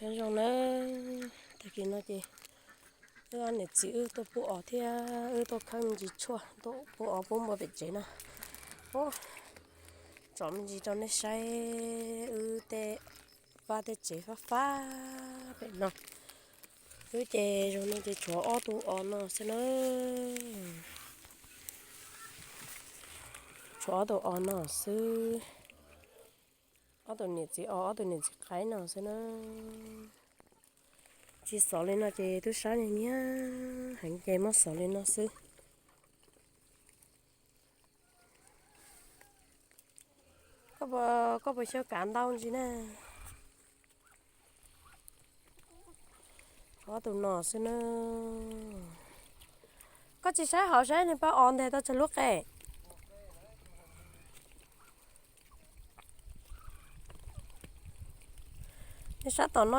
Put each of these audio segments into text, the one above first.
Nyob zoo nawb, tag kis no ces wb ob niam txiv wb tuaj pub os thiab wb tuaj khawb me ntsis tshuaj tuaj pub os pub npua pem tsev no. Ub, tsom me ntsis rau nej saib wb tej vaj tej tsev fab fab pem no. Wb ces zoo no ces tshuav ob tug os no xwb na. Tshuav ob tug os no xwb. Ob tug niam txiv os, ob tug niam txiv qaib no xwb na. Tsis xov li no ces tub sab nyiam nyiam heev ces muab xov li no xwb. Koj puas xyaw kav ntau ntsis na? Ob tug no xwb na. Koj tsis saib hauv saib nws pab os nteg tau tsawg lub qe? Nej sab tom no,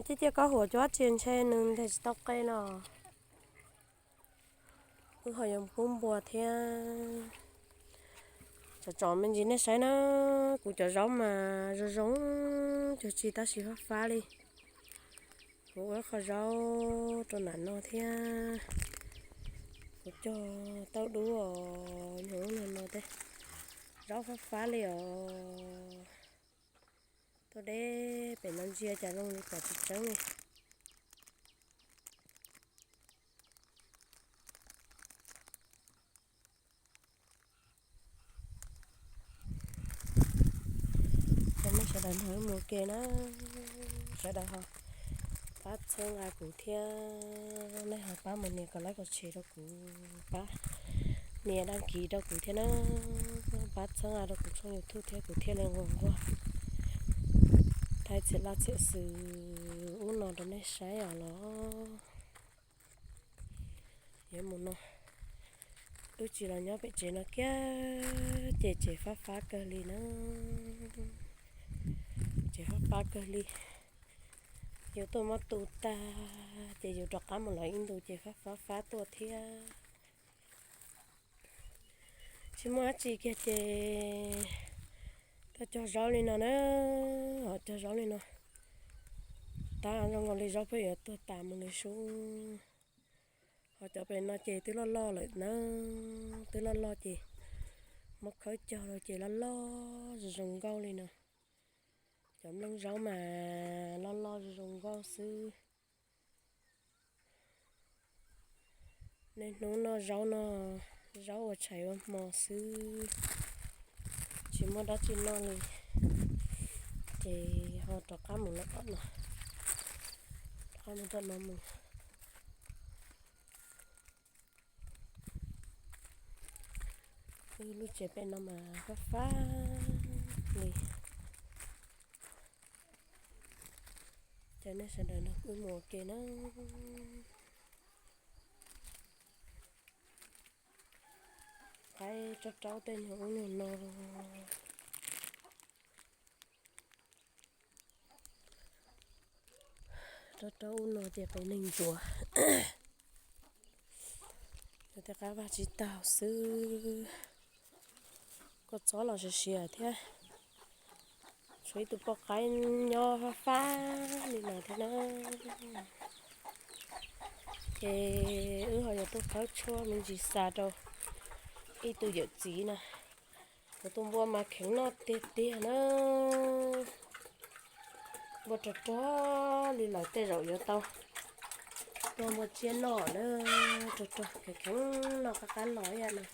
ciaj ciaj koj huam cua tsis ntshe nws nteg tsis tau qe no. Wb ho yuav pub npua thiab. Tsom tsom me ntsis nej saib na, kuv cov zaub mas zoo zoo cuag tsi tab sis fab fab li. Kuv ua qho zaub rau nram no thiab. Kuv cog tauj dub os, nyuag ub nyuag no tej zaub fab fab li os. Tuaj deb pem no ntsia cas zoo li pom tsis tseeb li. Cov nej sawv daws nrog wb mus ua ke na, sawv daws ho pab txhawb nqa kuv thiab, nej ho pab mus nias kom like kom share rau kuv, pab nias đăng ký rau kuv thiab na, pab txhawb nqa rau kuv tshooj YouTube thiab kuv thiaj li nquag nquag thaij txhia laj txhia xwm ub no rau nej saib os los. Yuav mus no, wb tsis los nyob pem tsev no kiag ces tsev fab fab kawg li na. Tsev fab fab kawg li. Yus tuaj muab tu tag ces yus rov qab mus lawm ib ntus ces fab fab fab tuaj thiab. Tsis muaj dab tsi kiag ces tuaj cog zaub li no na, ho cog zaub li no. Tab zoo nkaus li zaub pheej yuav tuag tas mus li sub. Ho cov pem no ces twb loj loj lawm na, twb loj loj ces muab khawb cog rau ces loj loj zoo zoo nkauj li no. Cov nplooj zaub mas loj loj zoo zoo nkauj xwb. Niaj hnub noj zaub no, zaub ua tshais ua hmo xwb, tsis muaj dab tsi noj li. Ces ho rov qab mus lawm tom no, rov qab mus tom no mus. Wb lub tsev pem no mas fab fab li. Cov nej sawv daws nrog wb mus ua ke na. Qaib raub raub tej nyuag ub nyuag no. Raub raub ub no ces pem neeg ntsuas. Tej qaib vaj tsis taug xwb. Kua txob los siav siav thiab. Tshuav ib tug poj qaib nyob fab fab li no thiab na. Ces wb ho yuav tuaj khawb tshuaj me ntsis xa rau ib tug yawm txiv na. Kuv tus npua mas kheev noj tiag tiag na. Npua rog rog li lawm tej zaum yuav tau tua npua tsiab noj na. Rog rog kheev kheev noj qab qab los ib yam no.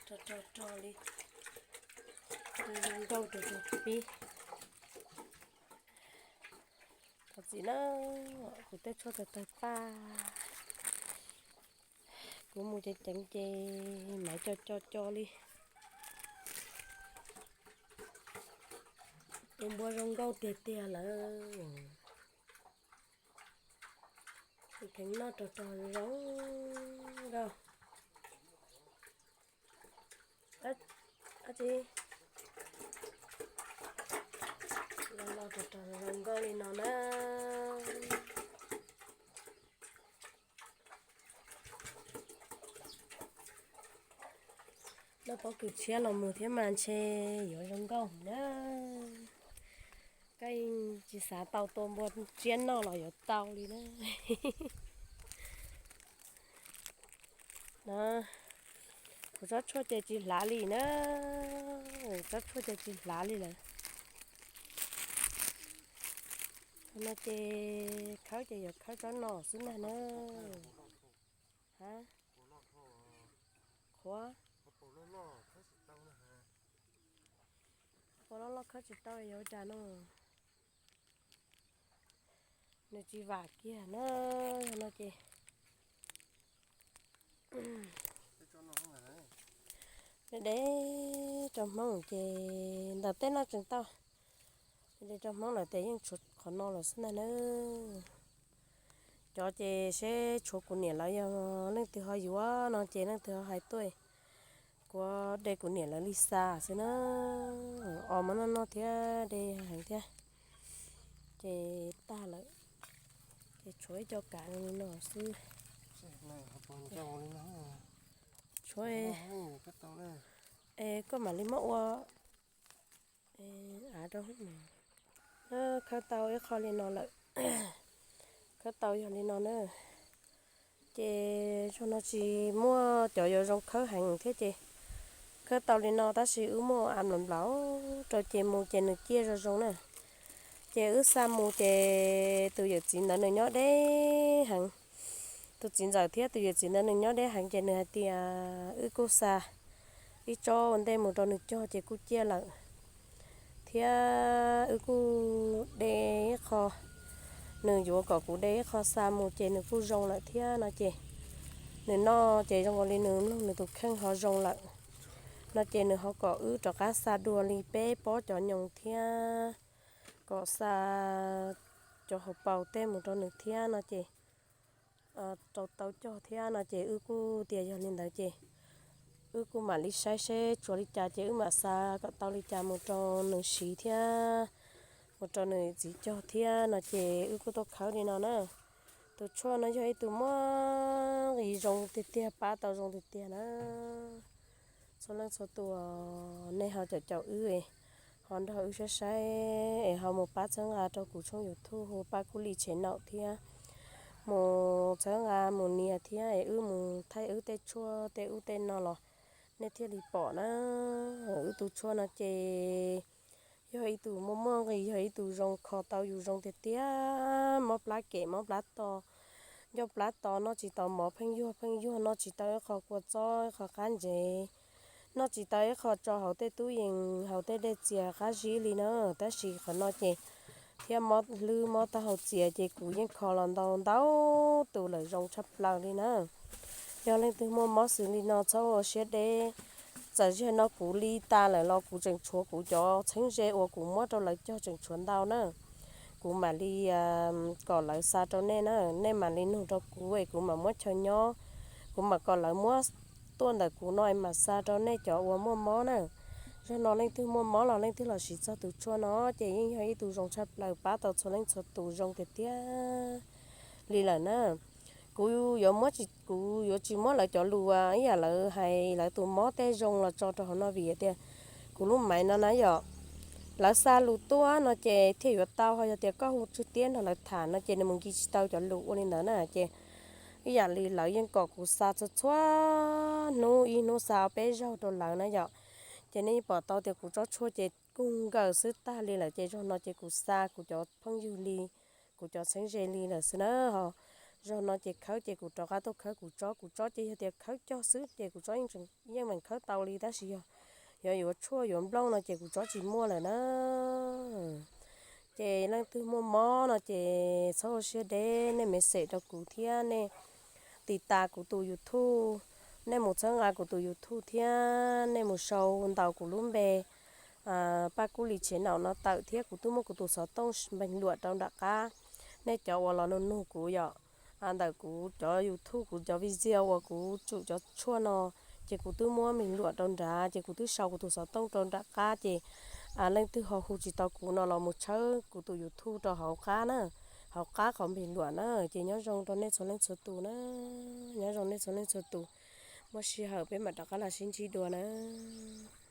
Rog rog rog li, zoo nkauj rog rog pib. Thov txim na, kuv tej tshuaj tawg tawg paj, kuv mus ceev ceev ces maiv co co co li. Tus npua zoo nkauj tiag tiag lawm. Kheev noj rog rog zoo nkauj. Ab tsi, los los rog rog zoo nkauj li no na. Pob kws tshiab los mus thiab mas ntshe yuav zoo nkauj heev na. Koj yeej tsis xav tau tua npua tsiab noj los yuav tau li na. No, kuv tsob tshuaj ces tsis hlav li na. Tsob tshuaj ces tsis hlav li lawm. No ces khawb ces yuav khawb tsob no xwb ntag na. Ha, qhuav, qhuav loj loj khawb tsis tau yog ua cas no. Nws tsis vam kiag na, no ces de rau Hmoob ces ntawm tej no tseem tau, de rau Hmoob lawm ces yeej tshuav qhov no lawm xwb ntag na. Cov ces seb tshuav kuv niam lawv yog leej twg ho yuav no ces leej twg ho hais tuaj, kuv de kuv niam lawv li xa xwb na. Os, mas noj noj thiab de heev thiab. Ces tag lawm, ces tshuav ib co kav li no xwb. Tshuav, es koj mam li muab ua av rau. Khawb tau ib qho li no lawm, khawb tau yog li no na. Ces zaum no tsis muaj cov yuav zoo khawb heev thiab ces khawb tau li no tab sis wb muaj av nplaum nplaum rau ces mus ces nws ciaj zoo zoo na. Ces wb xa mus ces tus yawm txiv ntawd nws nyob deb heev. Tus txiv ntxawm thiab tus yawm txiv ntawd nws nyob deb heev ces nws hais tias wb kuj xa ib tsob ua ntej mus rau nws cog ces kuj ciaj lawm. Thiab wb kuj de ib qho, nws yuav kom kuv de ib qho xa mus ces nws kuj zoo lawm thiab no ces nws noj ces zoo nkaus li nws mloog nws tus kheej ho zoo lawm. No ces nws ho kom wb rov qab xa dua li peb pob cov nyoos thiab kom xa cov hauv paus tej mus rau nws thiab no ces rau tau cog thiab no ces wb kuj tias yog li ntawd ces wb kuj mam li saib seb tshuav li cas ces wb mam xa kom tau li cas mus rau nws siv thiab mus rau nws txiv cog thiab no ces wb kuj tuaj khawb li no na. Tus tshuaj no yog ib tug muaj nqis zoo tiag tiag, pab tau zoo tiag tiag na. Txhua leej txhua tus nej ho caum caum wb, ho nrog wb saib saib es ho mus pab txhawb nqa rau kuv tshooj YouTube hu Paj Kub Lis Tshev Naum thiab mus txhawb nqa mus nias thiab es wb mus thaij wb tej tshuaj tej ub tej no los nej thiaj li pom na. Wb tus tshuaj no ces yog ib tug muaj muaj nqis, yog ib tug zoo kho tau yus zoo tiag tiag, mob plab kem mob plab to, ncauj plab to, noj tsis tau mov pheej yuag pheej yuag, noj tsis tau ib qho kua txob ib qho qab ntsev, noj tsis tau ib qho tso hauv tej tub yees hauv tej dej txias qab zib li na. Tab sis qhov no ces thiab mob hlwb mob taub hau txias ces kuv yeej kho los ntau ntau tus lawm zoo tshaj plaws li na. Yog leej twg muaj mob xws li no txhob ua siab deb. Txawm zaum no kuv li tas lawm los kuv tseem tshuav kuv cov txheeb ze uas kuv muab rau lawv cog tseem tshuav ntau na. Kuv mam li kom lawv xa rau nej na, nej mam li nug rau kuv es kuv mam muab chaw nyob, kuv mam kom lawv muab tuaj ntawm kuv no es mam xa rau nej cov uas muaj mob na. Zaum no leej twg muaj mob los leej twg los siv txog tus tshuaj no ces yeej yog ib tug zoo tshaj plaws pab tau txhua leej txhua tus zoo tiag tiag li lawm na. Kuv yuav muab, kuv yuav tsis muab lawv cov lus ib yam lawv hais lawv tus mob tej zoo los tso rau hauv no vim tias kuv lub maiv no na yom, lawv xa lus tuaj no ces thiaj yuav tau, ho yog tias koj hu tswg tiab nrog lawv tham no ces nws mus nkim tsis tau cov lus ua li ntawd na ces ib yam li lawv yeej kom kuv xa txhua txhua hnub, ib hnub xa peb zaug rau lawv na yom. Ces nej yeej pom tau tias kuv tsob tshuaj ces kub nkaws xwb tag li lawm ces zaum no ces kuv xa kuv cov phooj ywg li, kuv cov txheeb ze li lawm xwb na. Ho zaum no ces khawb ces kuv rov qab tuaj khawb kuv tsob, kuv tsob ces yog tias khawb cog xwb ces kuv tsob yeej meem khawb tau li tab sis yog yuav tshuaj yuav nplooj no ces kuv tsob tsis muaj lawm na. Ces leej twg muaj mob no ces txhob ua siab deb, nej message rau kuv thiab nej tiv tas kuv tus YouTube, nej mus txhawb nqa kuv tus YouTube thiab nej mus sau ntaus kuv lub npe Paj Kub Lis Tshev Naum no tawm thiab kuv twb muab kuv tus xov tooj npeeg luam rau nram qab. Nej cov uas los nug nug kuv yom, ntawm kuv cov YouTube kuv cov video uas kuv tsum cov tshuaj no ces kuv twb muab npeeg luam rau nrad ces kuv twb sau kuv tus xov tooj rau nram qab ces leej twg ho hu tsis tau kuv no los mus tshawb kuv tus YouTube rau hauv qab na, hauv qab qhov npeeg luam na. Ces nyob zoo rau nej txhua leej txhua tus na, nyob zoo nej txhua leej txhua tus. Muaj sij hawm peb mam rov qab los sib ntsib dua nawb.